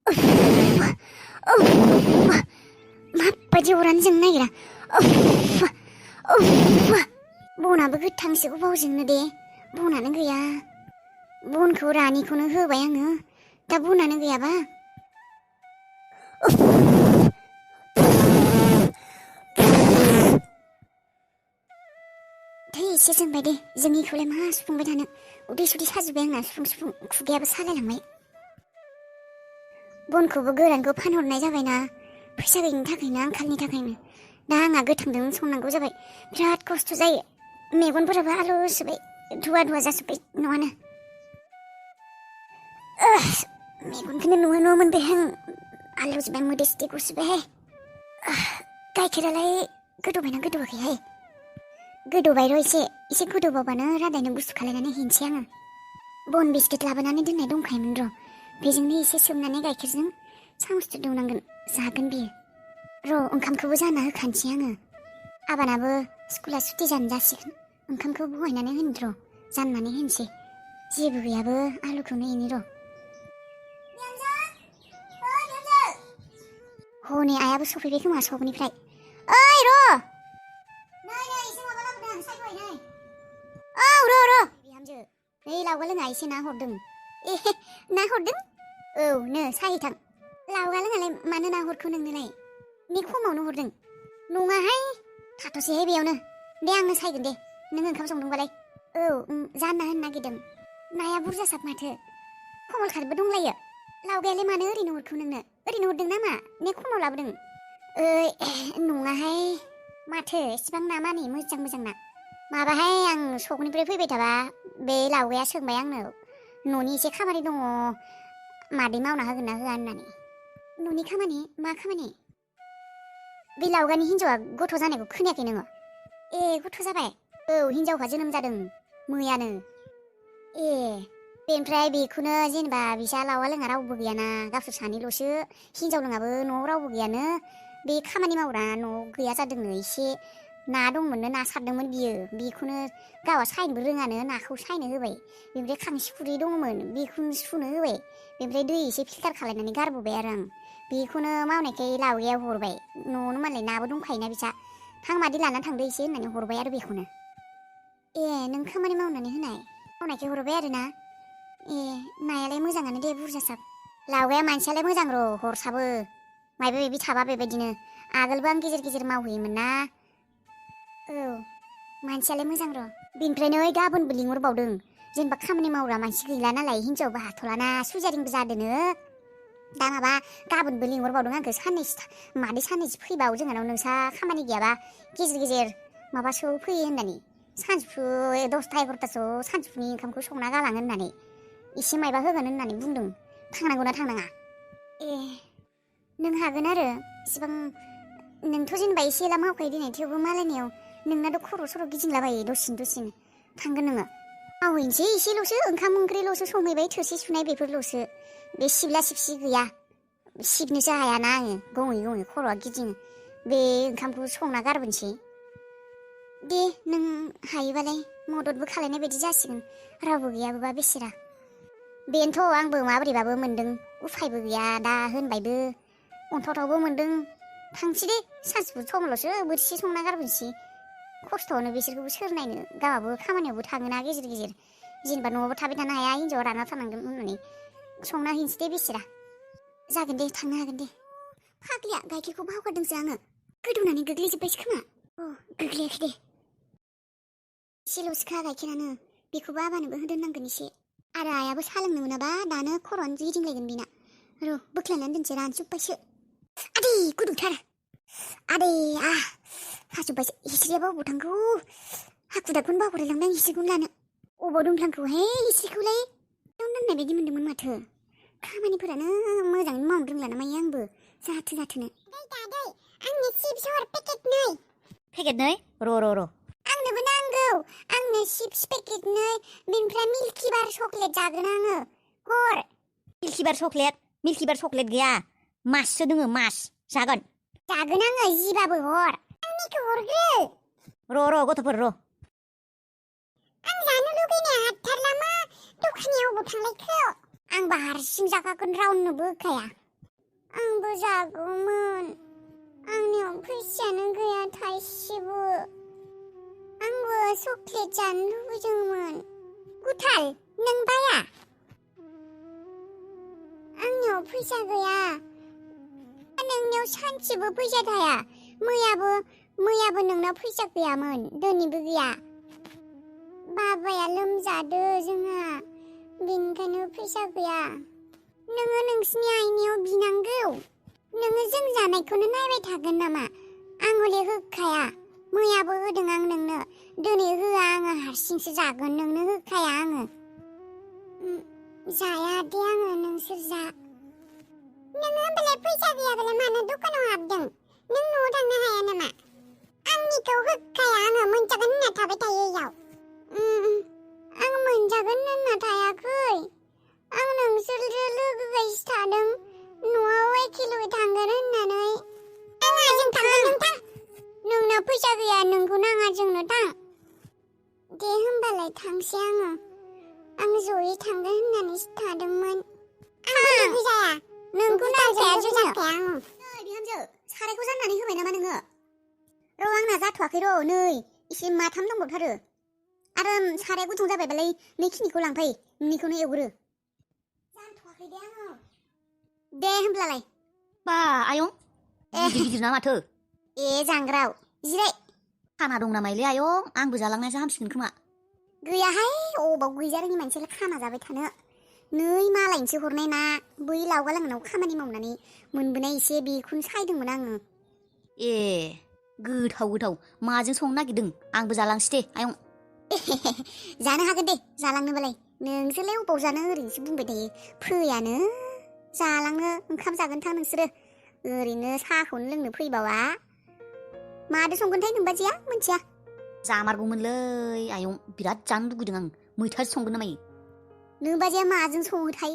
माबायदि अरानो जोंनो नागिरा बनाबो गोथांसो गोबाव जोंनो दे बनानो गैया बनखौ रानिखौनो होबाय आङो दा बनानो गैयाबा दै एसे जोंबाय दे जोंनिखौलाय मा सुफुंबाय थानो उदै सुदै साजोब्बाय आंना सुफुं खुगायाबो सालायलांबाय बनखौबो गोरानखौ फानहरनाय जाबायना फैसा गैयिनि थाखायनो आंखालनि थाखायनो दा आंहा गोथांजों संनांगौ जाबाय बिराद खस्थ' जायो मेगनफोराबो आलु सोबाय धुवा धुवा जाजोब्बाय न'आनो मेगनखौनो नुवा नुवा मोनबाय आं आलु जोब्बाय मोदै सुदै गजोब्बाय गाइखेरालाय गोदौबायना गोदौवाखैहाय गोदौबाय र' एसे गोदौबावबानो रादायनो गुसु खालायनानै हैनोसै आङो बन बिस्किट लाबोनानै दोननाय दंखायोमोन र' बेजोंनो एसे सोमनानै गाइखेरजों सामुसथो दौनांगोन जागोन बियो र' ओंखामखौबो जाना होखानोसै आङो आबानाबो स्कुला सुथि जानो जासिगोन ओंखामखौ बहायनानै होनो र' जाननानै होनोसै जेबो गैयाबो आलुखौनो एनि र' हनै आयाबो सफैबाय खोमा सकनिफ्राय ओइ र' औ र' बिहामजो नै लावगा लोङा एसे ना हरदों ना हरदों औ नो साहिथां लावगा लोङालाय मानो ना हरखो नोंनोलाय ने खमावनो हरदों नङाहाय थाथ'सैहाय बेयावनो दे आंनो सायगोन दे नों ओंखाम संदोंबालाय औ जानना होनो नागिरदों नाया बुरजासाब माथो कमल खारबो दंलायो लावगायालाय मानो ओरैनो हरखो नोंनो ओरैनो हरदों नामा ने खमाव लाबोदों नङाहाय माथो इसिबां ना माने मोजां ना माबाहाय आं सकनिफ्राय फैबाय थाबा बे लावगाया सोंबाय आंनो न'नि एसे खामानि दङ मादै मावना होगोन ना होआ होननानै न'नि खामानि मा खामानि बे लावगानि हिन्जावा गथ' जानायखौ खोनायाखै नोङो ए गथ' जाबाय औ हिन्जावहा जोनोम जादों मैयानो ए बेनिफ्राय बेखौनो जेनेबा बिसा लावा लोङा रावबो गैयाना गावसोर सानैल'सो हिन्जाव लोङाबो न'आव रावबो गैयानो बे खामानि मावग्रा न'आव गैया जादोंनो एसे ना दंमोननो ना सारदोंमोन बियो बेखौनो गावहा सायनोबो रोङानो नाखौ सायनो होबाय बेनिफ्राय खांसि खुरै दङमोन बेखौनो सुनो होबाय बेनिफ्राय दै एसे फिल्टार खालायनानै गारबोबाय आरो आं बेखौनो मावनायखाय लावगाया हरबाय न'आवनो मालाय नाबो दंखायोना बिसा थां मादै लाना थांदो एसे होननानै हरबाय आरो बेखौनो ए नों खामानि मावनानै होनाय मावनायखाय हरबाय आरो ना ए नायालाय मोजाङानो दे बुरजासाब लावगाया मानसियालाय मोजां र' हरसाबो मायबा मायबि थाबा बेबायदिनो आगोलबो आं गेजेर मावहैयोमोन ना औ मानसियालाय मोजां र' बेनिफ्रायनो गाबोनबो लिंहरबावदों जेनेबा खामानि मावग्रा मानसि गैला नालाय हिन्जावबो हाथ'लाना सुजारिंबो जादोंनो दा माबा गाबोनबो लिंहरबावदों आंखौ मादै साननैसो फैबाव जोंहानाव नोंसा खामानि गैयाबा गेजेर माबासोआव फैयो होननानै सानजौफु 10ता 11तासोआव सानजौफुनि ओंखामखौ संना गालाङो होननानै एसे मायबा होगोन होननानै बुंदों थांनांगौना थांनाङा ए नों हागोन आरो इसिबां नोंथ' जेनेबा एसे एला मावखायो दिनै थेवबो मालायनियाव नोंनाथ' खर' सर' गिदिंलाबायो दसेनो थांगोन नोङो मावहैनोसै एसेल'सो ओंखाम ओंख्रिल'सो संहैबाय थोरसि सुनाय बेफोरल'सो बे सिबला सिबसि गैया सिबनोसो हायाना आङो गङै खर'आ गिदिङो बे ओंखामखौ संना गारबोनोसै दे नों हायोबालाय मददबो खालायनाय बायदि जासिगोन रावबो गैयाबोबा बेसेरा बेनोथ' आंबो माबोरैबाबो मोनदों उफायबो गैया दा होनबायबो अनथावथावबो मोनदों थांसै दे सानजौफु समावल'सो बोथिसे संना गारबोनोसै खस्थ'आवनो बिसोरखौबो सोर नायनो गावहाबो खामानियावबो थाङोना गेजेर जेनेबा न'आवबो थाबाय थानो हाया हिन्जावा रानना थानांगोन होननानै संना हैनोसै दे बेसेरा जागोन दे थांनो हागोन दे फाग्लिया गाइखेरखौ बावगारदोंसो आङो गोदौनानै गोग्लैजोब्बायसो खोमा गोग्लैयाखै दे एसेल'सोखा गाइखेरानो बेखौबो आबानोबो होदोननांगोन एसे आरो आयाबो सा लोंनो मोनाबा दानो खर'आनो गिदिंलायगोन बेना र' बोख्लायनानै दोनसै रानजोब्बायसो आदै गुदुंथार आदै हाजोब्बायसो हिस्रियाबो अबाव थांगौ हाखु दाखुन बावगारलांदों हिस्रिखौनो लानो अबाव दंफ्लांखौहाय हिस्रिखौलाय दोननाय बायदि मोन्दोंमोन माथो खामानिफोरानो मोजाङैनो मावनो रोंला ना मायो आंबो जाथोनो दादै आंनो चिप्स हर पेकेट नै र' आंनोबो नांगौ आंनो चिप्स पेकेट नै बेनिफ्राय मिल्कि बार चकलेट जागोन आङो हर मिल्कि बार चकलेट गैया माससो दोङो मास जागोन आङो जिबाबो हर आंनिखौ हरग्रो र' गथ'फोर र' आं जानो लुगैनाया हाथारला मा दखानियाव अबाव थांलायखो आंबो हारसिं जाखागोन रावनोबो होखाया आंबो जागौमोन आंनियाव फैसायानो गैया थाइसेबो आंबो चक्लेट जानो लुबैदोंमोन गुथाल नों बाया आंनियाव फैसा गैया नोंनियाव सानसेबो फैसा थाया मैयाबो नोंनाव फैसा गैयामोन दिनैबो गैया बाबाया लोमजादो जोंहा बेनिखायनो फैसा गैया नोङो नोंसिनि आइनियाव बिनांगौ नोङो जों जानायखौनो नायबाय थागोन नामा आं हले होखाया मैयाबो होदों आं नोंनो दिनै होआ आङो हारसिंसो जागोन नोंनो होखाया आङो जाया दे आङो नोंसोर जा नोङो होमबालाय फैसा गैयाबालाय मानो दखानाव हाबदों नों न'आव थांनो हाया नामा आंनिखौ होखाया आङो मोनजागोन होनना थाबाय थायो इयाव आं मोनजागोन होनना थायाखै आं नोंसोरजों लोगो गायसो थादों न'आव एखेल'गे थांगोन होननानै आङा जों थांगोन नों थां नोंनाव फैसा गैया नोंखौ नाङा जोंनो थां दे होमबालाय थांसै आं जयै थांगोन होननानैसो थादोंमोन आंबो लोगो जाया नोंखौ नांखाया जोंनो बिहामजो सारायखौ जाननानै होबाय नामा नोङो र' आंना जाथ'वाखै र' नै एसे माथाम दंबावथारो आरो साराया गुदुं जाबायबालाय नैखिनिखौ लांफै नोंनिखौनो एवग्रो जानथ'वाखै दे आङो दे होमब्लालाय बा आयं गिदिर ना माथो ए जांग्राव जिराय खाना दं नामायलै आयं आंबो जालांनायसो हामसिगोन खोमा गैयाहाय अबाव गैजा रोङि मानसियालाय खाना जाबाय थानो नै मालायनिसो हरनाय ना बै लावगालांनाव खामानि मावनानै मोनबोनाय एसे बेखौनो सायदोंमोन आङो ए गोथाव माजों संनो नागिरदों आंबो जालांसै दे आयं जानो हागोन दे जालांनोबालाय नोंसोरलाय अबाव जानो ओरैनोसो बुंबाय थायो फैयानो जालांनो ओंखाम जागोनथां नोंसोरो ओरैनो साहाखौनो लोंनो फैबावा मादो संगोनथाय नोंबाजैया मिथिया जामारगौमोनलै आयं बिराद जानो लुगैदों आं मैथासो संगोन ना मायो नोंबाजैया माजों सङोथाय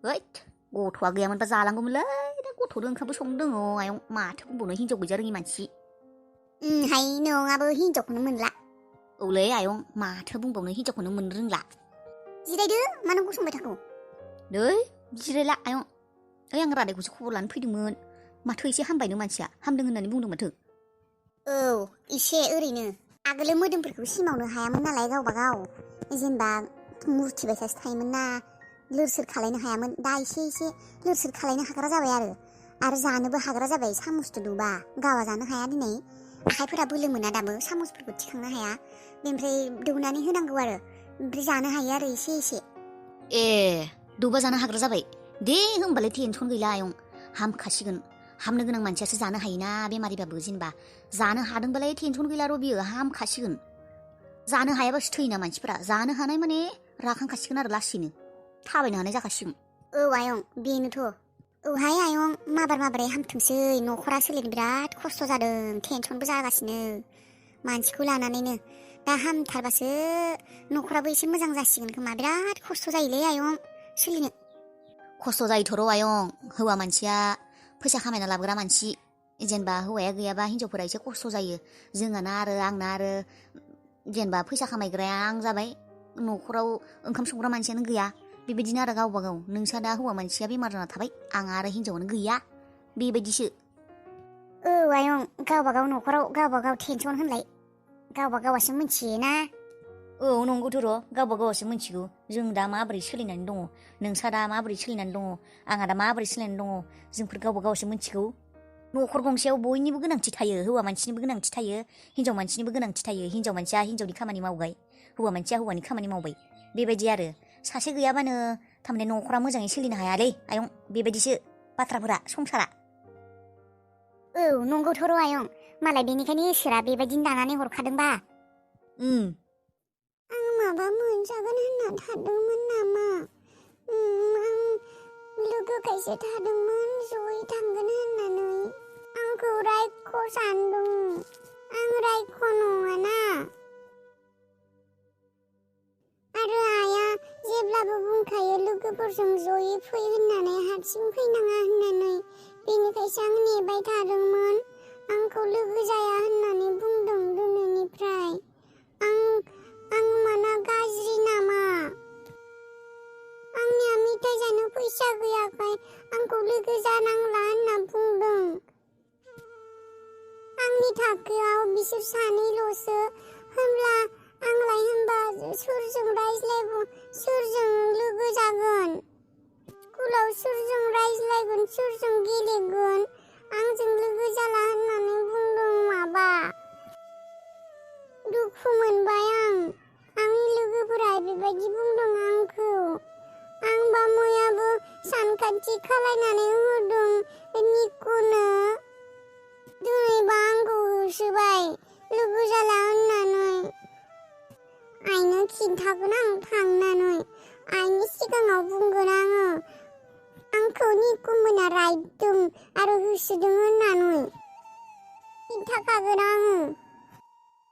हैद गथ'आ गैयामोनबा जालांगौमोनलै दा गथ'नो ओंखामबो संनो दङ आयं माथो बुंबावनो हिनजाव गैजा रोङि मानसि हाय नङाबो हिनजावखौनो मोनला औलै आयं माथो बुंबावनो हिनजावखौनो मोननो रोंला जिरायदो मानो गसंबाय थाखो नै जिरायला आयं ओइ आं रादायखौसो खबर लानो फैदोंमोन माथो एसे हामबायनो मानसिया हामदों होननानै बुंदों माथो औ एसे ओरैनो आगोलो मोदोमफोरखौ सिमावनो हायामोन नालाय गावबा गाव जेनेबा मुरथि बायसासो थायोमोन ना लोर सोर खालायनो हायामोन दा एसे लोर सोर खालायनो हाग्रा जाबाय आरो जानोबो हाग्रा जाबाय सामुसथ' दौबा गावा जानो हाया दिनै आखाइफोरा बोलो मोना दाबो सामुसफोरखौ थिखांनो हाया बेनिफ्राय दौनानै होनांगौ आरो ओमफ्राय जानो हायो आरो एसे ए दौबा जानो हाग्रा जाबाय दे होमबालाय टेनसन गैला आयं हामखासिगोन हामनो गोनां मानसियासो जानो हायोना बेमारिबाबो जेनेबा जानो हादोंबालाय टेनसन गैला र' बियो हामखासिगोन जानो हायाबासो थैयोना मानसिफोरा जानो हानाय माने राखांखासिगोन आरो लासैनो थाबायनो हानाय जाखासिगोन औ आयं बेनोथ' औहाय आयं माबारै हामथोंसै न'खरा सोलिनो बिराद खस्थ' जादों टेनसनबो जागासिनो मानसिखौ लानानैनो दा हामथारबासो न'खराबो एसे मोजां जासिगोन खोमा बिराद खस्थ' जायोलै आयं सोलिनो खस्थ' जायोथ' र' आयं हौवा मानसिया फैसा खामायना लाबोग्रा मानसि जेनेबा हौवाया गैयाबा हिनजावफोरा एसे खस्थ' जायो जोंहाना आरो आंना आरो जेनेबा फैसा खामायग्राया आं जाबाय न'खराव ओंखाम संग्रा मानसियानो गैया बेबायदिनो आरो गावबा गाव नोंसा दा हौवा मानसिया बेमार जाना थाबाय आं आरो हिनजावानो गैया बेबायदिसो औ आयं गावबा गाव न'खराव गावबा गाव टेनसन होनलाय गावबा गावासो मिथियोना औ नंगौथ' र' गावबा गावासो मिथिगौ जों दा माबोरै सोलिनानै दङ नोंसा दा माबोरै सोलिनानै दङ आंहा दा माबोरै सोलिनानै दङ जोंफोर गावबा गावासो मिथिगौ न'खर गंसेयाव बयनिबो गोनांथि थायो हौवा मानसिनिबो गोनांथि थायो हिनजाव मानसिनिबो गोनांथि थायो हिनजाव मानसिया हिनजावनि खामानि मावबाय हौवा मानसिया हौवानि खामानि मावबाय बेबायदि आरो सासे गैयाबानो थारमाने न'खरा मोजाङै सोलिनो हायालै आयं बेबायदिसो बाथ्राफोरा संसारा औ नंगौथ' र' आयं मालाय बेनिखायनो इसोरा बेबायदिनो दानानै हरखादोंबा आं माबा मोनजागोन होनना थादोंमोन नामा आं लोगो खायसे थादोंमोन जयै थांगोन होननानै आंखौ रायख' सानदों आं रायख' नङाना आरो आइया जेब्लाबो बुंखायो लोगोफोरजों जयै फै होननानै हारसिं फैनाङा होननानै बेनिखायसो आं नेबाय थादोंमोन आंखौ लोगो जाया होननानै बुंदों दिनैनिफ्राय आं माना गाज्रि नामा आंनिया मेथाइ जानो फैसा गैयाखाय आंखौ लोगो जानांला होनना बिसोर सानैल'सो। होमब्ला आंलाय होनबा सोरजों रायज्लायगोन, सोरजों लोगो जागोन? स्कुलाव सोरजों रायज्लायगोन, सोरजों गेलेगोन? आंजों लोगो जाला होननानै बुंदों माबा। दुखु मोनबाय आं। आंनि लोगोफोरा बेबायदि बुंदों आंखौ। आंबा मैयाबो सानखान्थि खालायनानै होदों निकुनो। दिनैबा आंखौ होसोबाय लोगो जाला होननानै। आइनो खिन्थागोन आं थांनानै। आइनि सिगाङाव बुंगोन आङो आंखौ निकुमोना रायदों आरो होसोदों होननानै। खिन्थाखागोन आङो।